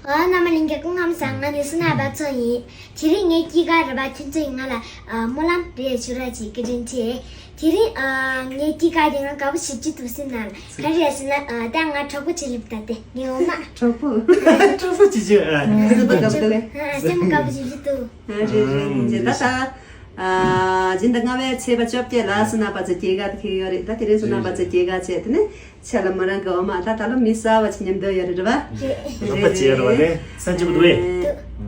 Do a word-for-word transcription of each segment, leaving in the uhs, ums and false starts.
ཨོ། རྣམ་པ་ལྷན་རྒྱས་སྐུ་ཁམས་བཟང་། ང་ནི་བསོད་ནམས་པ་ཚོ་ཡིན། དེ་རིང་ངའི་དཀྱིལ་ཁ་རེད་པ། ཁྱོད་ཚོས་ང་ལ་ཨ་སྨོན་ལམ་རེ་ཞུ་རོགས་བྱེད། བཀའ་དྲིན་ཆེ། དེ་རིང་ཨ་ངའི་དཀྱིལ་ཁ་དེ་ང་དགའ་པོ་ཞེ་པོ་ཅིག་འདུག་སེམས་ནང་ལ། ག་རེ་རེད་ཟེར་ན། ཨ་ད་ང་གྲོགས་པོ་བྱེད་རིབ་ད་དེ་ངའི་འོ་མ། གྲོགས་པོ། གྲོགས་པོ་བྱེད་རྒྱུ། ཨ། སེམས་པ་དགའ་པོ་འདུག་ཨ་སེམས་པ་དགའ་པོ་ཞེ་པོ་ཅིག་འདུག་ཨ་རེད་རེད་རེད། ད་ད། ཨ་སྦྱིན་བདག་ལྔ་པའི་ཚེས་པ་བཅོ་བརྒྱད་ལ་བསོད་ནམས་པ་ཚོའི་སྐྱེས་སྐར་དེ་འཁེལ་ཡོད་རེད། ད་དེ་རིང་བསོད་ནམས་པ་ཚོའི་སྐྱེས་སྐར་བྱས། དེ་ནས་ཆ་ལ་མོ་རང་གི་འོ་མ་ད་ད་ལོ་མི་གསར་བ་ཅིག་མཉམ་དུ་ཡོད་རེད་པ། རེད་རོགས་པ་རེད་བྱས་ཡོད་རེད་པ། དེ་སང་ཆེན་པོ་འདུག་ཨེ།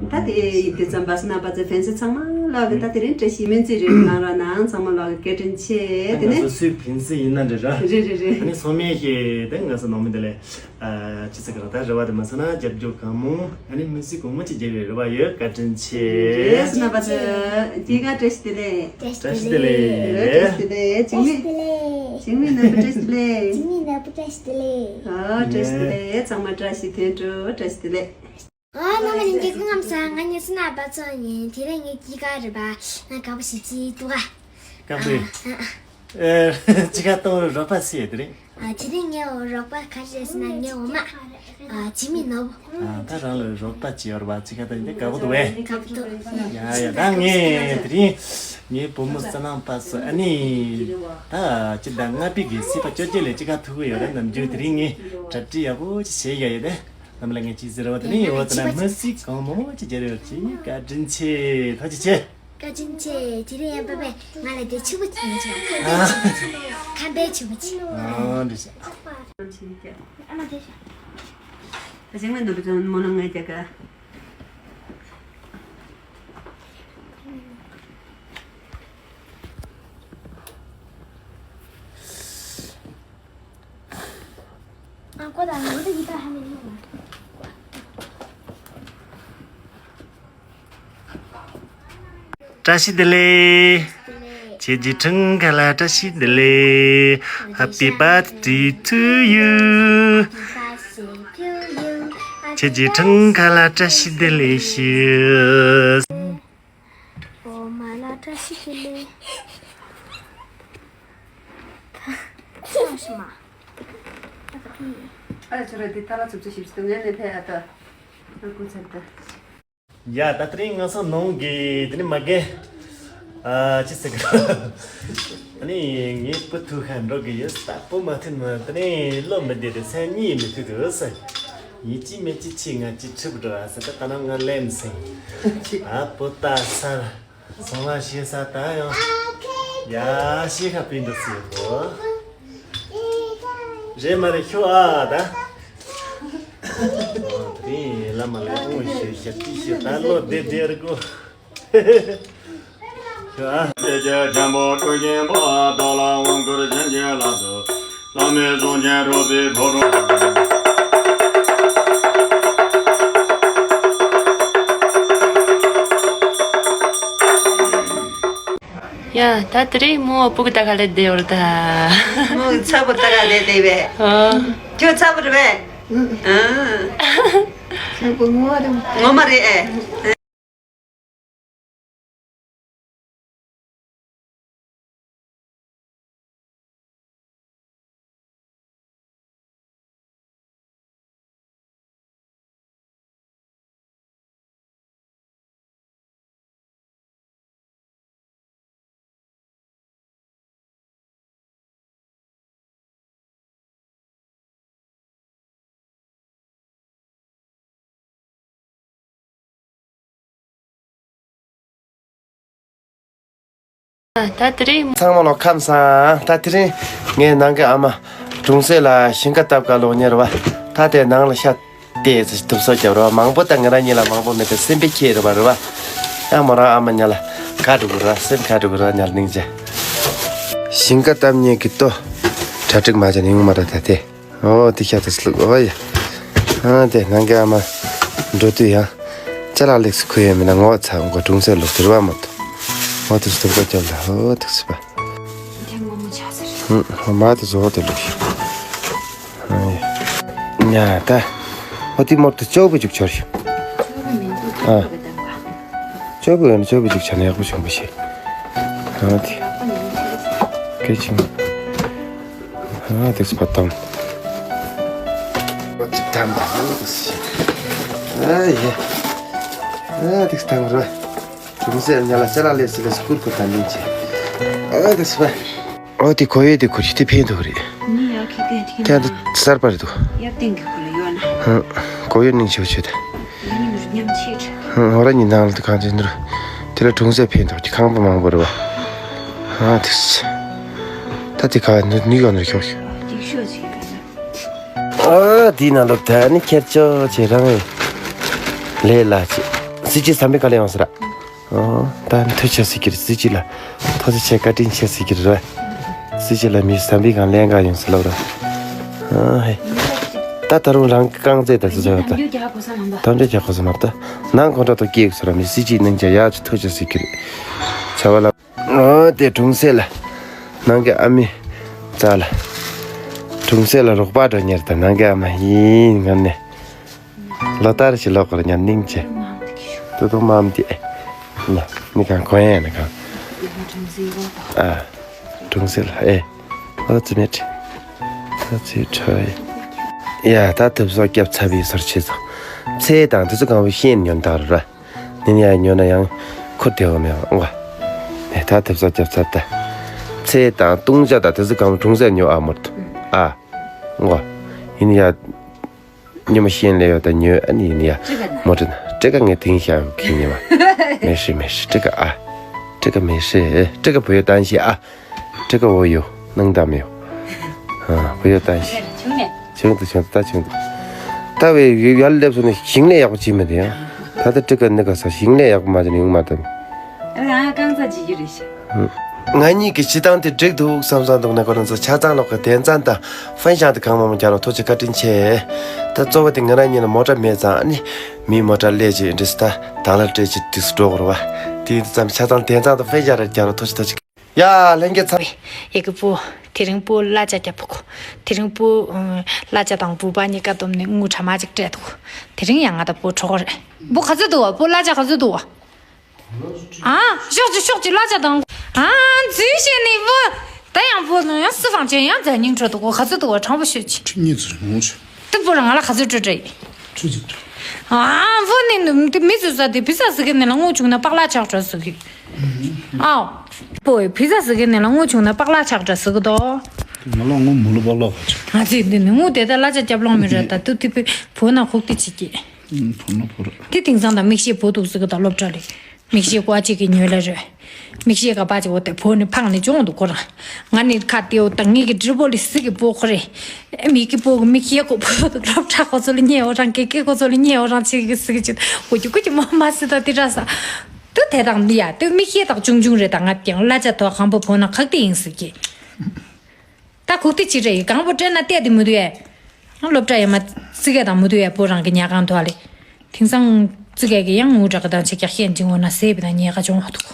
ད་དེ་ཡིན་དུས་ཙམ་པ་བསོད་ནམས་པ་ཚོའི་ཕན་སེ་ཚང་མ་ལོག་གི་ད་དེ་རིང་བཀྲ་ཤིས་སྨོན་ཚིག་རེ་གནང་རོགས་གནང་། ཚང་མ་ལོག་གི་བཀའ་དྲིན་ཆེ། དེ་ནས་ང་ཚོ་སུའི་ཕན་སེ་ཡིན་ན་འདྲ་ར། རེད་རེད་རེད། ཨ་ནི་ཚང་མས་ཤེས་དེ་ང་ཚོ་ནང་མི་དེ་ལས། ཨ་ཅི་ཟེར་གི་རེད། ད་རེ་བ་དེ་མ་ཚང་ན་རྒྱབ་སྐྱོར་གང་མང་། ཨ་ནི་སྨོན་ཚིག་གང་མང་ཅིག་རྒྱབ་པའི་རེ་བ་ཡོད། བཀའ་དྲིན་ཆེ། བསོད་ནམས་པ་ཚོ་སྐྱེས་སྐར་བཀྲ་ཤིས་བདེ་ལེགས། བཀྲ་ཤིས་བདེ་ལེགས། བཀྲ་ཤིས་བདེ་ལེགས། འཇིགས་མེད། འཇིགས་མེད་ནོར་བུ་བཀྲ་ཤིས་བདེ་ལེགས། འཇིགས་མེད་ནོར་བུ་བཀྲ་ཤིས་བདེ་ལེགས། ཨ་བཀྲ་ཤིས་བདེ་ལེགས། ཚང་མ་བཀྲ་ཤིས་དོན་འགྲུབ། བཀྲ་ཤིས་བདེ་ལེགས། ཨ་རྣམ་པ་ལྷན་རྒྱས་སྐུ་ཁམས་བཟང་། ང་ནི་བསོད་ནམས་པ་ཚོ་ཡིན། དེ་རིང་ངའི་དཀྱིལ་ཁ་རེད་པ། ང་དགའ་པོ་ཞེ་པོ་ཅིག་འདུག་ག་དཀར་པོའི། ཨ་ཨ་ཨ། ཨེ། ཅི་ག་གཏོང་རོགས་པ་སི་ཡ་དེ་རིང་། ཨ་དེ་རིང་ངའི་རོགས་པ་ག་རེ་རེད་ཟེར་ན་ངའི་འོ་མ། ཨ་འཇིགས་མེད་ནོར་བུ། ཨ་ད་རང་ལ་རོགས་པ་བྱེད་ཡོད་རེད་པ། ཅི་ག་ད་ཡིན་དེ་དགའ་པོ་འདུག་གས། དགའ་པོ་འདུག་ཡ་ཡ། ད་ངས་དེ་རིང་ངའི་བུ་མོ་བསོད་ནམས་པ་ཚོ་ཨ་ནི་ད་ཅི་ད་ལྔ་པའི་གི་ཚེས་པ་བཅོ་བརྒྱད་ལ་ཅི་ག་ཐུག་གི་ཡོད་རེད། ནམ་རྒྱུན་དེ་རིང་ངས་གྲ་སྒྲིག་ཡག་པོ་ཅིག་བྱས་ཡ་ཡོད་དེ། ནམ་ལ་ངས་ཅི་ཟེར་བ་དེ་ནི་འོ་དེ་ན་སྨོན་ཚིག་གང་མང་ཅིག་རྒྱབ་ཡོད་ཅིག་བཀའ་དྲིན་ཆེ། ཐུགས་རྗེ་ཆེ། བཀའ་དྲིན་ཆེ། དེ་རིང་ཡང་པ་པས་ང་ལ་དེ་ཕྱུ་པ་ཅིག་ཡིན་ཆོག་ཁམས་པའི་ཕྱུ་པ་ཅིག་ཁམས་པའི་ཕྱུ་པ་ཅིག་ཨ་འདྲ་ཤག་ཨ་མ་དེ་ཤག་ད་ཅིག་མིན་འདུག་པ་ཅང་མོ་ལ་ངས་རྒྱག་ག་བཀྲ་ཤིས་བདེ་ལེགས། ཁྱེད་ཀྱི་འཁྲུངས་སྐར་ལ་བཀྲ་ཤིས་བདེ་ལེགས། Happy birthday to you. ཁྱེད་ཀྱི་འཁྲུངས་སྐར་ལ་བཀྲ་ཤིས་བདེ་ལེགས་ཞུ། འོ་མ་ལ་བཀྲ་ཤིས་བདེ་ལེགས། ཨ་ལ་ཆོ་ར་འདི་ཏ་ལ་ཚུབ་ཚུབ་ཞིབ་ཏུ་ངས་ནས་ཕེ་ཨ་ཏ། ཨ་ཀུ་ཚར་ཏ། ཡ་ད་དེ་རིང་ང་ཚོ་ནང་གི་དེ་ནི་མ་རྒན། ཨ་ཅི་ཟེར་གི། ཨ་ནི་ངའི་བུ་ཐུག་ཁ་འགྲོ་གི་ཡོད། ད་བུ་མ་ཐུག་ན་དེ་ནི་བློ་མི་བདེ་དེ་སང་ཉིན་མི་ཐུག་གི་ཟེར། ཡིན་གཅིག་མིན་གཅིག་ཁྱེད་ང་གཅིག་ཁྲིད་འགྲོ་ཨ་ཟེར། ད་ད་ནང་ང་ལེན་སེང་། ཨ་བུ་ད་སར། སོང་བ་ཤེས་ས་ད་ཡང་། ཡ་ཤེས་ཁ་པིན་དུ་སི་བོ། རེད་མ་རེད་ཤོ་ཨ་ད། དེ་ལ་མ་ལ་ཨུ་ཤེས་ཤེས་ཏི་ཤེས་ད་ལོ་དེ་དེ་ར་གོ། ཤོ་ཨ། དེ་རྒྱལ་འཇམ་པོ་སྤྲུལ་གྱིན་པ་བདག་ལ་དབང་བསྐུར་བྱིན་གྱིས་བརླབ་ཏུ། བླ་མེད་གཟུངས་ཆེན་སྒྲུབ་པའི་གྲོགས་སུ། ཡ་ད་དེ་རིང་མོ་སྤུ་གུ་ལྟ་ག་ལ་བསྡད་ཡོད་རེད་ད། མོ་ཚ་པོ་ལྟ་ག་ལ་བསྡད་པས། ཨོ། ཁྱོད་ཚ་པོ་རེད་པས། ཨ། ཚ་པོ་ངོ་མ་རེད། ངོ་མ་རེད་ཨེ། ད་དེ་རིང་། ཚང་མ་ལོ་ཁམས་བཟང་། ད་དེ་རིང་ངའི་ནང་གི་ཨ་མ་གྲོང་གསེབ་ལ་ཞིང་ཁ་བཏབ་ག་ལོག་ཉེ་རེད་བ། ད་དེ་ནང་ལ་ཤ་དེ་ཚོ་དུབ་སོ་རྒྱབ་རེད་བ། མང་པོ་ད་ང་རང་གཉིས་ལ་མང་པོ་མེད་པའི་སེམས་པའི་ཁྱེད་རེད་བ་རེད་བ། ཡང་མོ་རང་ཨ་མ་ཉ་ལ་ག་འགྲོ་གི་རེད་བ། སེམས་ག་འགྲོ་གི་རེད་བ་ཉ་ལ་སྙིང་རྗེ། ཞིང་ཁ་བཏབ་ཉེ་གི་ལྟོ་གྲ་སྒྲིག་མ་བྱས་ནས་ཡོང་མ་རེད་ད་དེ། ཨོ་དེ་ཤ་དེ་སླུག་ཨོ་ཡ། ཨ་དེ་ནང་གི་ཨ་མ་འགྲོ་དུས་ཡང་ཅ་ལག་ལེགས་སུ་ཁུར་ཡོད་མེད་ན་ངོ་ཚ་འགོ་གྲོང་གསེབ་ལུག་དེ་རུ་བ་མ་ཐུབ། ཨོ་དེ་སུ་ཐུབ་གོ་སྐྱོབ་ལ་ཨོ་དེ་སུ་བ། ཨུ་མ་དེ་བཟོ་དེ་ལུག་ཤི། ཨ་ཡ། ཉ་ད། ཨོ་དེ་མོར་དུ་ཅོག་པུ་ཅིག་འཆོར་ཤི། ཨ། ཅོག་པུ་ཡོད་ན་ཅོག་པུ་ཅིག་ཆ་ན་ཡག་པོ་བྱུང་བ་ཤི། ཨ་དེ། སྐད་ཅིག་ཨ་དེ་ཚོ་བ་དམ། ཅིག་དམ་པ་ཨ་དེ་ཚོ་ཤི། ཨ་ཡེ། ཨ་ཏིག་སྟངས་ར། གྲོང་གསེབ་ཉ་ལ་ཤ་ལ་ལས་སི་ལས་སྐུར་ཁོ་ད་ལིན་ཆེ། ཨ་ཏིག་སི་བ། ཨོ་དེ་གོ་ཡོད་དེ་གོ་ཆི་དེ་ཕན་ཐོགས་རེད། ནི་ཡ་ཁི་ཏན་ཁི་ན། ཏན་ཏན་གསར་པ་རེད་འདུག་ཡབ་ཏིང་གི་གོ་ལ་ཡོད་ན། ཧང་། གོ་ཡོད་ནིང་ཆེ་ཆེ་ད། ང་ནི་མྱུར་ཉམས་ཆེ་ཆེ། ཧང་། ཧོ་ར་ཉི་ནང་ལ་དུ་གང་ཅི་འདུར། དེ་ལ་གྲོང་གསེབ་ཕན་ཐོགས་ཀྱི་ཁང་པ་མང་པོ་རེད་བ། ཧང་། ཏིག་སི། ད་དེ་ག་ནི་ནི་ག་ནི་ཁྱོག་ཁྱོག་ཏིག་ཤོ་ཆེ་ཡོད་ན། ཨ་དེའི་ནང་ལོགས་ད་ནི་ཁྱེར་ཆོག་ཆེ་རང་། ལས་ལ་ཆེ། སི་ཅི་བསམ་པའི་ག་ལས་ཡོང་ས་ར། ཨོ། ད་ཐུགས་རྗེ་ཆེ་ཟེར་གྱི་རེད། སྲིད་སྤྱི་ལ་ཐུགས་རྗེ་ཆེ་བཀའ་དྲིན་ཆེ་ཟེར་གྱི་རེད། སྲིད་སྤྱི་ལ་མི་བསམ་པའི་སྒང་ལན་འགའ་ཡོང་ཟེར་ལབ་ར། ཨ་ཧེ། ད་ད་རུང་རང་གི་རྐང་རྩེད་ད་ཟེར་ཟེར་བ་ད། དམ་བཅའ་རྒྱག་དགོས་ས་མ་ད། ནང་ཁོང་ཁྲ་ཐོག་སྐྱེས་ཟེར་ར། མི་སྲིད་སྤྱིའི་སྣང་ཆ་ཡག་ཅིག་ཐུགས་རྗེ་ཆེ་ཟེར་གྱི་རེད། བྱ་བ་ལ། ཨོ་དེ་གྲོང་གསེབ་ལ། ནང་གི་ཨ་མའི་རྩ་ལ། གྲོང་གསེབ་ལ་རོགས་པ་འགྲོ་ཉེར་ད་ནང་གི་ཨ་མ་ཡིན་ངམ་ནས། ལོ་ལྟར་ཞིག་ལོག་གར་ཉར་ནིང་ཅེ། ཏུ་ཏུ་མམ་དེ། ན་ནི་གང་གོ་ཡན་ན་གང་། ཨ། གྲོང་གསེབ་ལ་ཨེ། ཨོ་ཙི་མེད། ཨོ་ཙི་ཁྲོ་ཡ། ད་ཐུབ་སོ་སྐྱབས་ཚ་བའི་སོར་ཆེ་ཚོ། ཚེ་དང་དུ་ཚོ་གང་བའི་ཤེས་ཉོན་དག་རུ་ར། ནི་ནི་ཡ་ཉོན་ན་ཡང་ཁུར་དེ་བ་མེད་བ་ཨོ། ཨེ་ད་ཐུབ་སོ་སྐྱབས་ཚ་ད། ཚེ་དང་ལྟུང་བྱ་དང་དུ་ཚོ་གང་བའི་གྲོང་གསེབ་ཉོ་ཨ་མོར་དུ། ཨ། ཨོ། ཡིན་ཡ། ཉི་མ་ཤེས་ལེ་ཡོད་ད་ཉོས་ཨ་ནི་ཡིན་ཡ། མོ་ཏྲི་ན་ཏྲི་ཀ་ངས་དེང་ཤ་ཡང་གི་ཉི་མ། མེ་ཧྲི་མེ་ཧྲི་ཏྲི་ཀ་ཨ། ཏྲི་ཀ་མེ་ཧྲི་ཏྲི་ཀ་བུ་ཡོད་ད་ཤི་ཨ། ཏྲི་ཀ་བོ་ཡོད་ནང་ད་མེ་ཡོད། ཨ་བུ་ཡོད་ད་ཤི། ཆུང་ནས། ཆུང་དུ་ཆུང་དུ་ད་ཆུང་དུ། ད་བས་ཡར་སླེབས་སོང་ནས་ཞིང་ལས་ཡག་པོ་བྱེད་མི་དེ་ཡང་། ད་ལྟ་ཏྲི་ཀ་ནི་ག་ས་ཞིང་ལས་ཡག་པོ་མ་བྱས་ནས་ཡོང་མ་ཐུབ། ཨ་རྐང་ཚ་བྱེད་རྒྱུ་རེད་ཤག་ང་གཉིས་ཀྱི་སྤྱི་བཏང་དེ་འགྲིག་འདུག་བསམ་བསམ་འདུག་ན་ཁོ་རང་ཚོ་ཆ་ཚང་ལོག་གི་དན་ཚན་དང་ཧྥན་ཤང་དེ་གང་མང་མང་རྒྱག་རོགས་ཐུགས་རྗེ་བཀའ་དྲིན་ཆེ། ད་གཙོ་བོ་དེ་ང་རང་གཉིས་ལ་མོ་ཊ་མེད་ཙང་ཨ་ནི་མིའི་མོ་ཊ་ལས་ཀྱི་འདྲི་སི་ད་དང་ལ་སྤྲད་ཀྱི་དུས་སུ་འགྲོ་དགོས་རེད་བ། དེ་ཙམ་ཆ་ཚང་དན་ཚན་དང་ཧྥན་ཤང་ར་རྒྱག་རོགས་ཐུགས་རྗེ་ཐུགས་རྗེ། ཡ་ལྷན་རྒྱས་ཚང་། ཡ་གི་པོ། དེ་རིང་པོ་གླ་ཆ་རྒྱབ་པོ་གོ། དེ་རིང་པོ། གླ་ཆ་དང་བུ་པ་གཉིས་ཀ་བསྡོམས་ནས་དངུལ་གྲངས་མང་ཅིག་སྤྲད་འདུག་དེ་རིང་ཡང་ང་དང་པོ་གྲོགས་རེད། པོ་ག་ཚོད་འདུག་བ། པོ་གླ་ཆ་ག་ཚོད་འདུག་བ། ཨ། ཤོག་ཅིག་ཤོག་ཅིག་གླ་ཆ་དང་། ཨ། འཛུལ་བྱས་ནས་བུ། ད་ཡང་བུ་ཡང་སི་ཧྥང་ཅན་ཡང་རྫ་སྙིང་བྲོ་འདུག་གོ། ག་ཚོད་འདུག་བ། གྲངས་པོ་ཤོད་ཅིག་ཁྲི་གཉིས་ཙམ་ཡོང་ཆེ། ཏི་པོ་ར་ང་ལ་ག་ཚོད་སྤྲོད་སྤྲད་ཡིན། ཁྲི་གཅིག་སྤྲོད། ཨ། བུ་ནི་མི་ཚོས་ཟ་དེ་བི་ཟ་ཟི་གི་ནི་ལ་དངུལ་བྱུང་ན་པག་ལ་ཆག་འགྲོ་ཟི་གི། ཨའོ། པོ་བི་ཟ་ཟི་གི་ནི་ལ་དངུལ་བྱུང་ན་པག་ལ་ཆག་འགྲོ་ཟི་གི་དོ། ང་ལ་དངུལ་མུ་ལ་པག་ལ་ག་ཆག་ང་ཚོས་འདི་ནི་དངུལ་དེ་ད་གླ་ཆ་རྒྱབ་ལོང་མི་རེད། ད་དུ་དེ་བུ་ན་ཁུག་ཏི་ཆི་ཀྱི། ཕོ་ན་ཕོ་ར། དེ་དེང་སང་ད་མིག་ཤེལ་བོ་འདུག་ཟེར་གི་ད་སློབ་གྲྭ་ལས། མིག་ཤེལ་ཀོ་ཨ་ཅེ་གི་ཉོས་ལ་རེད། མིག་ཤེལ་ག་པ་ཅེ་འོ་དེ་བོ་ནི་ཕང་ནི་ཅོང་འདུག་ཁོ་རང་། ང་ནི་ཁ་ཏེའོ་ད་ངེད་ཀྱི་ཌི་རི་བོ་ལི་སི་གི་པོ་ཁོ་རེད། མི་གི་པོ་གི་མིག་ཤེལ་ཀོ་བོ་འདུག་སློབ་གྲྭ་ཁོ་ཚོ་ལ་ཉེ་འོ་རང་གི་ཀེ་ཁོ་ཚོ་ལ་ཉེ་འོ་རང་ཆེ་གི་སི་གི་ཅི་གོ་ཅི་གོ་ཅི་མོ་མ་སི་ད་དེ་ར་ས། དུ་དེ་དང་འདི་ཡ་དུ་མིག་ཤེལ་དག་ཆུང་ཆུང་རེད། ད་ང་ཀྱང་གླ་ཆ་ཐོག་གང་པོ་བོ་ན་ཁག་ཏི་ཡིན་སི་གི། ད་ཁུག་ཏི་ཅི་རེད་ཡི་གང་པོ་སྤྲད་ན་བལྟས་ཏེ་མི་འདུག་ཨེ། སློབ་གྲྭ་ཡ་མ་ཙི་གེ་དང་མི་འདུག་ཨེ། པོ་རང་གི་ཉལ་ཁང་ཐོག་ལས། དེང་སང་ཙི་གེ་གི་ཡང་ངུ་དྲག་གི་དང་ཆེ་ཀྱག་ཤེས་འཇིང་འོ་ན་ཟས་པི་དང་ཉལ་ཁ་ཅུང་བ་འདུག་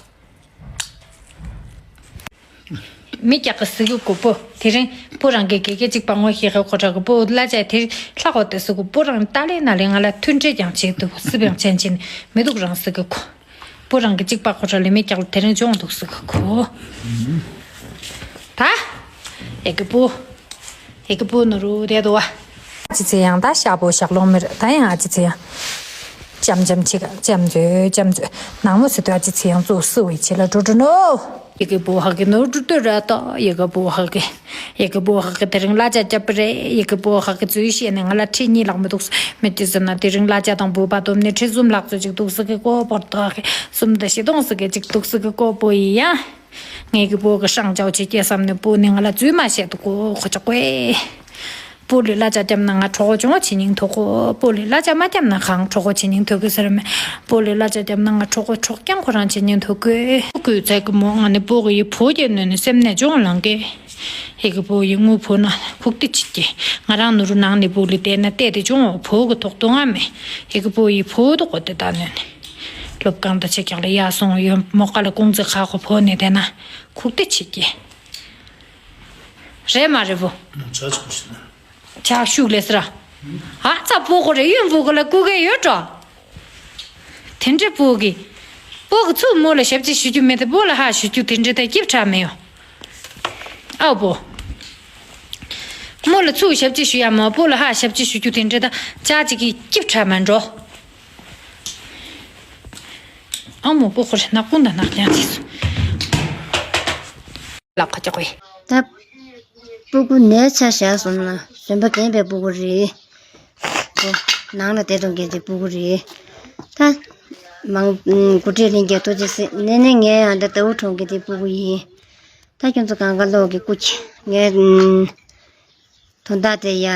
མི་ཀྱག་གི་ཟི་གི་གོ་པོ་དེ་རིང་པོ་རང་གི་དགེ་རྒན་གཅིག་པ་ངོ་ཤེས་ཁ་ཁོ་དྲག་གི་པོ་གླ་ཆ་དེ་ལྷག་འོ་དེ་ཟི་གི་པོ་རང་ཏཱ་ལའི་ན་ལས་ང་ལ་མཐུན་སྒྲིལ་ཀྱང་བྱེད་འདུག་སི་པའང་ཆེན་ཆེན་མི་འདུག་རང་ཟི་གི་གོ། པོ་རང་གི་གཅིག་པ་ཁོ་ར་ལས་མི་ཀྱག་ལ་དེ་རིང་ཅུང་འདུག་ཟི་གི་གོ། ད། ཨེ་གི་པོ། ཨེ་གི་པོ་ནོ་རུ་དེ་དོ་བ། ཨ་ཅི་ཚེ་ཡང་ད་ཤ་པོ་ཤག་ལོང་མེར་ད་ཡང་ཨ་ཅི་ཚེ་ཡང་། ཅམ་ཅམ་ཆི་ག་ཅམ་ཛོ་ཅམ་ཛོ། ནང་མོ་སི་ཏོ་ཨ་ཅི་ཚེ་ཡང་ཙོ་སི་བའི་ཆེ་ལ་འགྲོ་འགྲོ་ནོ། ཨེ་གི་པོ་ཧ་གི་ནོ་རུ་ཏོ་ར་ཏོ་ཨེ་གི་པོ་ཧ་གི། ཡ་གི་པོ་ཧ་གི་དེ་རིང་གླ་ཆ་རྒྱབ་པ་རེད། ཡ་གི་པོ་ཧ་གི་ཚུལ་བཤད་ནས་ང་ལ་ཁྲི་གཉིས་ལྷག་མི་འདུག་མི་དེ་ཟེར་ན་དེ་རིང་གླ་ཆ་དང་བུ་པ་བསྡོམས་ནས་ཁྲི་གསུམ་ལྷག་ཙམ་ཅིག་འདུག་ཟེར་གི་ཀོ་པོར་ཏོ་ཧ་གི་གསུམ་དང་བཞི་སྟོང་ཟེར་གི་ཅིག་འདུག་ཟེར་གི་ཀོ་པོ་ཡི་ཡ། ངས་གི་པོ་གི་སྲང་ཅའོ་ཆེ་སྐྱེ་བསམ་ནས་པོ་ནི་ང་ལ་ཚུལ་མ་བཤད་འདུག་གོ་ཁོ་ཅག་གོས། པོ་ལི་གླ་ཆ་བརྒྱབ་ན་ང་གྲོགས་པོ་ཅུང་བྱེད་སྙིང་འདོད་གོ། པོ་ལི་གླ་ཆ་མ་བརྒྱབ་ན་གང་གྲོགས་པོ་བྱེད་སྙིང་འདོད་གོ་ཟེར་མེད། པོ་ལི་གླ་ཆ་བརྒྱབ་ན་ང་གྲོགས་པོ་གྲོགས་རྐྱང་ཁོ་རང་བྱེད་སྙིང་འདོད་གོ། གོས་ཚད་གི་མོ་ང་ནི་པོ་གི་ཡི་བོ་རྒྱལ་ནོན་ནི་སེམས་ནས་ཅུང་ལང་གེ། ཧེ་གི་པོ་ཡི་དངུལ་ཕོ་ན་ཁུག་ཏི་ཆི་ཀྱེ། ང་རང་ནུ་རུ་ནང་ནི་པོ་ལི་བལྟས་ན་བལྟས་ཏེ་ཅུང་བོ་གི་ཐོག་ཏུ་ང་མེ། ཧེ་གི་པོ་ཡི་བོ་དུ་གོ་ཏེ་ད་ནོན་ནི། སློབ་ཁང་དུ་ཆེ་ཀྱག་ལ་ཡ་སོང་ཡོད་མོ་ཀ་ལ་ཀུང་ཙི་ཁ་ཁོ་ཕོ་ནི་བལྟས་ན་ཁུག་ཏི་ཆི་ཀྱེ། རེད་མ་རེད་བུ། ཆ་ཆུ་ཤི་ན། ཆ་ཤུགས་ལས་སི་ར། ཨ་ཙ་པོ་ཁོ་རེ་ཡོན་བུ་ག་ལ་ཀུ་གེ་ཡོད་འགྲོ། དེ་འདྲ་པོ་གི། པོ་གི་ཚུ་མོ་ལ་ཞབས་ཕྱི་ཞུ་རྒྱུ་མེད་དེ་པོ་ལ་ཧ་ཞུ་རྒྱུ་དེ་འདྲ་ད་སྐྱིབ་ཁྲ་མེ་ཡོ། ཨའོ་པོ། མོ་ལ་ཚུ་ཞབས་ཕྱི་ཞུ་ཡ་མོ་པོ་ལ་ཧ་ཞབས་ཕྱི་ཞུ་རྒྱུ་དེ་འདྲ་ད་ཅག་ཅིག་གི་སྐྱིབ་ཁྲ་མ་འགྲོ། ཨ་མོ་པོ་ཁོ་རེ་ནག་པོ་འདི་ནག་ཀྱང་ཚིགས་སོ། ལག་ཁ་ཀྱག་པས། ད་སྤུ་གུ་ནད་ཆ་བཞག་སོང་ན་གཞོན་པ་རྒན་པའི་སྤུ་གུ་རེད། ཨོ། ནང་ལ་བསྡད་གཏོང་མཁན་དེ་སྤུ་གུ་རེད། ད་མང་འགོ་ཁྲིད་ལྷན་རྒྱས་ཐུགས་རྗེ་གཟིགས། ནས་ནས་ངའི་ཨ་ད་ཟླ་བོ་གྲོང་གི་དེ་སྤུ་གུ་ཡིན། ད་ཁྱོད་ཚོ་གང་ག་ལོག་གི་སྐུ་ཁྱི་ངའི་དོན་དག་དེ་ཡ་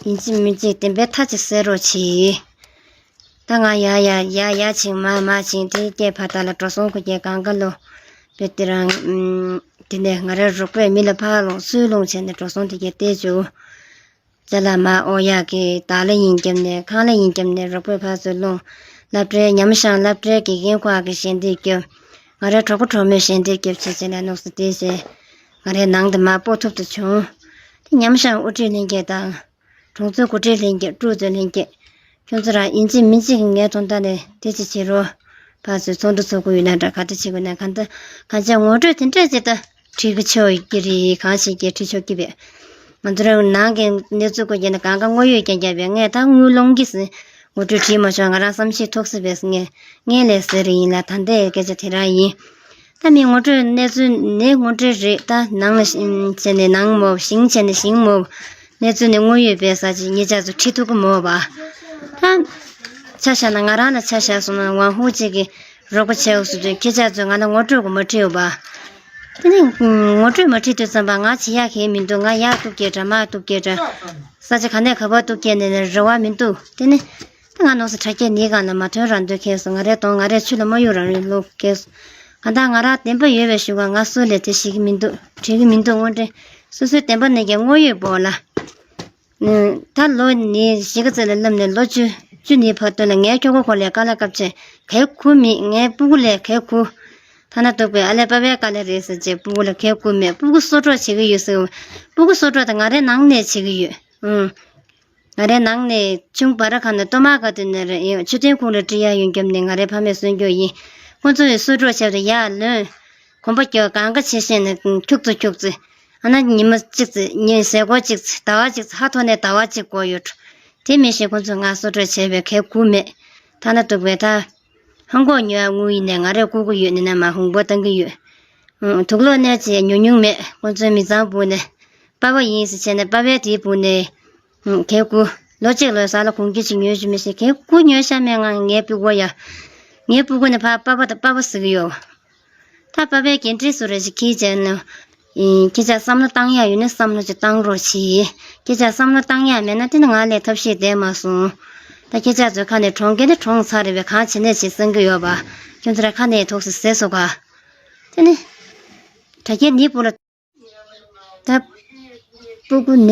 ཡིན་གཅིག་མིན་གཅིག་བདེན་པའི་མཐའ་གཅིག་གསལ་རོགས་གྱིས། ད་ང་ཡ་ཡ་ཡ་ཡ་ཆིང་མ་མ་ཆིང་དེ་སྐྱེས་ཕ་ད་ལ་འགྲོ་སོང་ཁུ་སྐྱེས་གང་ག་ལོ། པེ་ཏི་རང་། དེ་ནས་ང་རའི་རོགས་པས་མི་ལ་ཕར་ལོང་ཚུར་ལོང་བྱས་ནས་འགྲོ་སོང་དེ་སྐྱེས་བལྟས་བྱུང་། ཅ་ལག་མ་ཨོ་ཡ་གི་དག་ལ་ཡིན་རྒྱབ་ནས་ཁང་ལ་ཡིན་རྒྱབ་ནས་རོགས་པས་ཕར་ཚུར་ལོང་། སློབ་གྲྭའི་ཉམས་ཞང་སློབ་གྲྭའི་དགེ་རྒན་ཁོ་ཨ་གི་ཞལ་འདེབས་རྒྱབ། ང་རའི་གྲོགས་པོ་གྲོགས་མོས་ཞལ་འདེབས་རྒྱབ་བྱས་བྱས་ནས་ནོག་སི་བལྟས་བྱས། ང་རའི་ནང་དུ་མ་སྤོ་ཐུབ་ཏུ་བྱུང་། དེ་ཉམས་ཞང་དབུ་ཁྲིད་ལྷན་རྒྱས་དང་། གྲོང་ཚོའི་འགོ་ཁྲིད་ལྷན་རྒྱས་ཀྲུའུ་ཙེ་ལྷན་རྒྱས། ཁྱོད་ཚོ་རང་ཡིན་གཅིག་མིན་གཅིག་གི་ངའི་དོན་དག་ནས་དེ་ཅི་བྱེད་རོགས། ཕར་ཚུར་ཚོགས་འདུ་ཚོགས་ཀྱི་ཡོད་ན་འདྲ་ག་འདྲ་བྱེད་དགོས་ན་གང་ལྟར་གང་ཅི་ངོ་སྤྲོད་དེ་འདྲས་ཅིག་ད་བྲིས་ཀྱི་ཆོག་གི་རེད། གང་ཞིག་གིས་བྲིས་ཆོག་གི་བས། ང་ཚོ་རང་ནང་གི་གནས་ཚུལ་སྐོར་རྒྱབ་ན་གང་ག་དངོས་ཡོད་རྐྱང་རྐྱང་བས་ངས་ད་དངུལ་སློང་གི་ཟིན། ངོ་སྤྲོད་བྲིས་མ་ཆོག་ང་རང་བསམ་ཤེས་ཐོག་སི་བས་ངས་ངས་ལས་ཟེར་ཡིན་ལ་ད་ལྟའི་སྐད་ཆ་དེ་རང་ཡིན། ད་མི་ངོ་སྤྲོད་གནས་ཚུལ་ནི་ངོ་སྤྲོད་རེད། ད་ནང་ལ་ཤིང་བྱས་ནས་ནང་མོ་ཤིང་བྱས་ནས་ཤིང་མོ། གནས་ཚུལ་ནི་དངོས་ཡོད་པའི་ས་ཅིག་ཉེ་ཆར་ཚོ་ཁྲི་ཐུག་གི་མོ་བ། ད་ཆ་བཞག་ན་ང་རང་ལ་ཆ་བཞག་སོང་ན་ཝང་ཧུ་ཅིག་གི་རོགས་པ་བྱས་འོག་སུ་དུས་ཁྱེད་ཅག་ཚོས་ང་ལ་ངོ་སྤྲོད་གི་མ་ཁྲིད་འོ་བ། དེ་ནི་ངོ་སྤྲོད་མ་ཁྲིད་དུས་ཙམ་པ་ང་བྱེད་ཡག་གལ་མི་འདུག་ང་ཡག་ཐུག་སྐད་འདྲ་མ་ཐུག་སྐད་འདྲ། ས་ཆ་ག་ནས་ག་བ་ཐུག་སྐད་ནས་ནས་རེ་བ་མི་འདུག་དེ་ནི། ད་ང་ནོག་སི་དྲ་རྒྱའི་ནི་གང་ལ་མ་ཐོན་རང་འདོད་ཁེལ་སོང་། ང་རའི་གདོང་ང་རའི་ཆུ་ལ་མ་གཡུག་རང་རེ་ལོག་ཁེལ་སོང་། གང་ལྟར་ང་རང་བདེན་པ་ཡོད་པའི་ཞུ་ག་ང་སུ་ལས་དེ་ཤེས་ཀྱི་མི་འདུག་བྲིས་ཀྱི་མི་འདུག་དངོས་འབྲེལ། སོ་སོའི་བདེན་པ་ནས་ཀྱང་དངོས་ཡོད་པོ་ལ། ད་ལོ་ནི་གཞིས་ཀ་རྩེ་ལ་སླེབས་ནས་ལོ་བཅུ་བཅུ་ནི་བར་དུ་ལ་ངའི་ཁྱོ་ག་ཁོ་ལས་དཀའ་ལས་སྐབས་ཆེ་གལ་ཁུ་མེད། ངའི་སྤུ་གུ་ལས་གལ་ཁུ། ཐ་ན་སྡུག་པའི་ཨ་ལས་པ་པའི་དཀའ་ལས་རེད་ཟེར་བྱས་སྤུ་གུ་ལ་གལ་ཁུ་མེད། སྤུ་གུ་གསོ་སྐྱོང་བྱེད་ཀྱི་ཡོད་ཟེར། སྤུ་གུ་གསོ་སྐྱོང་དེ་ང་རའི་ནང་ནས་བྱེད་ཀྱི་ཡོད། ཨང་། ང་རའི་ནང་ནས་ཆུང་བར་ཁ་ནས་ལྟོ་མ་ག་དུས་ནས་རེད་ཡོད་མཆོད་རྟེན་ཁུང་ལ་བྲི་ཡ་ཡོད་རྒྱབ་ནས་ང་རའི་ཕ་མས་གསོན་སྐྱོ་ཡིན། ཁོ་ཚོ་ཡི་གསོ་སྐྱོང་བྱས་ཏེ་ཡར་ལོན། གོམ་པ་སྐྱོ་གང་ག་བྱེད་ཤེས་ནས་ཁྱུག་ཙི་ཁྱུག་ཙི། ཨ་ན་ཉི་མ་གཅིག་ཙི་ཉིན་ཟས་གོ་གཅིག་ཙི་ཟླ་བ་གཅིག་ཙི་ཧ་ཐོ་ནས་ཟླ་བ་གཅིག་གོ་ཡོད། དེ་མི་ཤེས་ཁོ་ཚོ་ང་གསོ་སྐྱོང་བྱས་པའི་གལ་ཁུ་མེད། ཐ་ན་སྡུག་པའི་ད། ཧང་གོ་ཉོ་ཡ་དངུལ་ཡིན་ནས་ང་རས་བསྐུར་གི་ཡོད་ནི་ན་མ་ཧུང་པོ་བཏང་གི་ཡོད། ཨང་། དུག་ལོག་ནས་ཅེས་ཉོ་མྱོང་མེད། ཁོ་ཚོའི་མི་ཚང་བུ་ནས། པ་ཕ་ཡིན་ཟེར་བྱས་ནས་པ་ཕའི་དེའི་བུ་ནས། ཨང་། གལ་ཁུ། ལོ་གཅིག་ལོའི་ས་ལ་གོང་གི་ཅིག་ཉོས་ཞུ་མི་ཤེས། གལ་ཁུ་ཉོས་ཤ་མེད་ང་ངའི་སྤུ་གུ་ཡ། ངའི་སྤུ་གུ་ནས་ཕ་པ་ཕ་དང་པ་ཕ་ཟེར་གི་ཡོད། ད་པ་ཕའི་འགན་འཁྲི་སུ་རེ་ཞིག་ཁྱི་བྱས་ནས། ཨིན། ཁྱེད་ཅག་བསམ་བློ་བཏང་ཡག་ཡོད་ན་བསམ་བློ་ཅིག་བཏང་རོགས་གྱིས། ཁྱེད་ཅག་བསམ་བློ་བཏང་ཡག་མེད་ན་དེ་ནི་ང་ལས་ཐབས་ཤེས་བསྡད་མ་སོང་། ད་ཁྱེད་ཅག་ཚོའི་ཁ་ནས་གྲོངས་མཁན་ནི་གྲོངས་ཚར་རེད་པས་གང་བྱེད་ནས་བྱེད་གསུང་གི་ཡོད་པ། ཁྱོད་ཚོ་ར་ཁ་ནས་ཐོག་སི་ཟེར་སོ་ག་དེ་ནི། དྲ་རྒྱའི་ནི་བུ་ལ། ད། སྤུ་གུ་ནས།